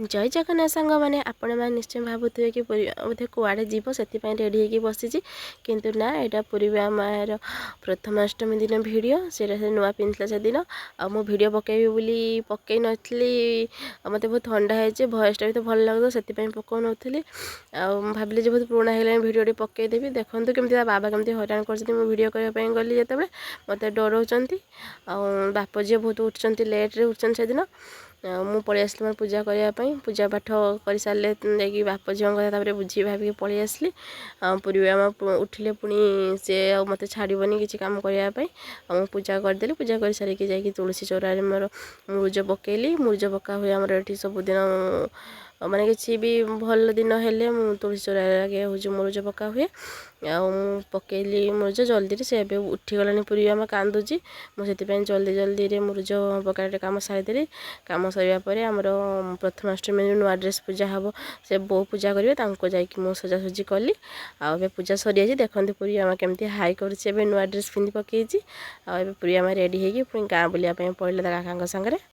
ଜୟ ଜଗନ୍ନାଥ ସାଙ୍ଗମାନେ। ଆପଣମାନେ ନିଶ୍ଚୟ ଭାବୁଥିବେ କି ପୁରୀ ବୋଧେ କୁଆଡ଼େ ଯିବ, ସେଥିପାଇଁ ରେଡ଼ି ହେଇକି ବସିଛି। କିନ୍ତୁ ନା, ଏଇଟା ପୁରୀ ମାର ପ୍ରଥମାଷ୍ଟମୀ ଦିନ ଭିଡ଼ିଓ। ସେଇଟା ସେ ନୂଆ ପିନ୍ଧିଥିଲା ସେଦିନ। ଆଉ ମୁଁ ଭିଡ଼ିଓ ପକାଇବି ବୋଲି ପକାଇ ନଥିଲି। ଆଉ ମୋତେ ବହୁତ ଥଣ୍ଡା ହେଇଛି, ଭଏସ୍ଟା ବି ତ ଭଲ ଲାଗୁଥିବ, ସେଥିପାଇଁ ପକାଉନଥିଲି। ଆଉ ମୁଁ ଭାବିଲି ଯେ ବହୁତ ପୁରୁଣା ହେଇଗଲାଣି, ଭିଡ଼ିଓଟି ପକାଇଦେବି। ଦେଖନ୍ତୁ କେମିତି ତା ବାବା କେମିତି ହଇରାଣ କରୁଛନ୍ତି। ମୁଁ ଭିଡ଼ିଓ କରିବା ପାଇଁ ଗଲି ଯେତେବେଳେ, ମୋତେ ଡରଉଛନ୍ତି। ଆଉ ବାପ ଝିଅ ବହୁତ ଉଠୁଛନ୍ତି, ଲେଟ୍ରେ ଉଠୁଛନ୍ତି ସେଦିନ। ଆଉ ମୁଁ ପଳେଇ ଆସିଲି ମୋର ପୂଜା କରିବା ପାଇଁ। ପୂଜା ପାଠ କରିସାରିଲେ ଯାଇକି ବାପ ଝିଅଙ୍କ କଥା ତାପରେ ବୁଝି ଭାବିକି ପଳେଇ ଆସିଲି। ଆଉ ପୁରୀ ଆମ ଉଠିଲେ ପୁଣି ସେ ଆଉ ମୋତେ ଛାଡ଼ିବନି କିଛି କାମ କରିବା ପାଇଁ। ଆଉ ମୁଁ ପୂଜା କରିଦେଲି। ପୂଜା କରିସାରିକି ଯାଇକି ତୁଳସୀ ଚଉରାରେ ମୋର ମୁରୁଜ ପକେଇଲି। ମୁରୁଜ ପକା ହୁଏ ଆମର ଏଠି ସବୁଦିନ, ମାନେ କିଛି ବି ଭଲ ଦିନ ହେଲେ ମୁଁ ତୁଳସୀ ଚଉରାରେ ଆଗେ ହେଉଛି ମୁରୁଜ ପକା ହୁଏ। ଆଉ ମୁଁ ପକେଇଲି ମୁରୁଜ ଜଲ୍ଦିରେ। ସେ ଏବେ ଉଠିଗଲାଣି, ପୁରୀ ଆମ କାନ୍ଦୁଛି। ମୁଁ ସେଥିପାଇଁ ଜଲ୍ଦି ଜଲ୍ଦିରେ ମୁରୁଜ ପକାରେ କାମ ସାରିଦେଲି। କାମ ସରିବା ପରେ ଆମର ପ୍ରଥମାଷ୍ଟମୀ ନୂଆ ଡ୍ରେସ୍ ପୂଜା ହେବ, ସେ ବୋଉ ପୂଜା କରିବେ, ତାଙ୍କୁ ଯାଇକି ମୁଁ ସଜାସଜି କଲି। ଆଉ ଏବେ ପୂଜା ସରିଯାଇଛି। ଦେଖନ୍ତୁ ପୁରୀ ଆମ କେମିତି ହାଇ କରୁଛି, ଏବେ ନୂଆ ଡ୍ରେସ୍ ପିନ୍ଧି ପକେଇଛି। ଆଉ ଏବେ ପୁରୀ ଆମ ରେଡ଼ି ହେଇକି ପୁଣି ଗାଁ ବୁଲିବା ପାଇଁ ପଳେଇଲା ତା କାକାଙ୍କ ସାଙ୍ଗରେ।